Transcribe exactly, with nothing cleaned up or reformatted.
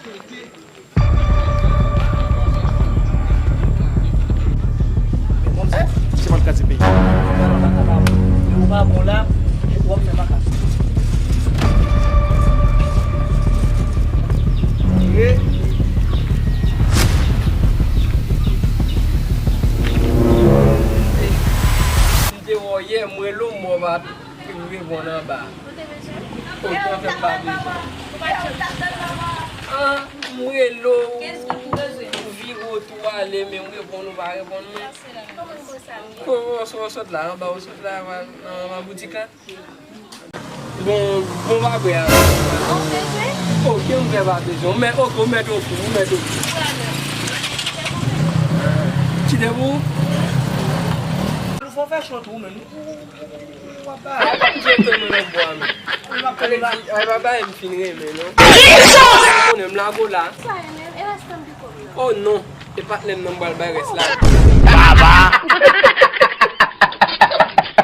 Se pa l ka di peyi. Ou pa bon la, ou ap fè makak. M te wè w yè, m rele w, m wè w pa t reponn anba. Ou te bezwen? Oke, anfen, m pa bezwen. Ah, m rele w, ou vire w tou ale, men ou reponn, ou pa reponn mwen. Kòman w sot la, anba w sot la, nan, nan boutik la? Bon, bon, pa vre a. Ou bezwen? Oke, m vle pa bezwen. Ou mèt, oke, ou mèt yon kou, ou mèt yon kou. Kite pou ou. Nou fò fè chòt ou menm. Ou, ou, ou, ou ap ba. Ay, pa m jete mwen nan bwa, men. Ou ap fè la. Ay, pa bay, m fin renmen, non. Konnen m la, go la. Sa e menm, e rès tan de kòb la. Oh, non. E patnè m nan m pral bay rès la. Baba!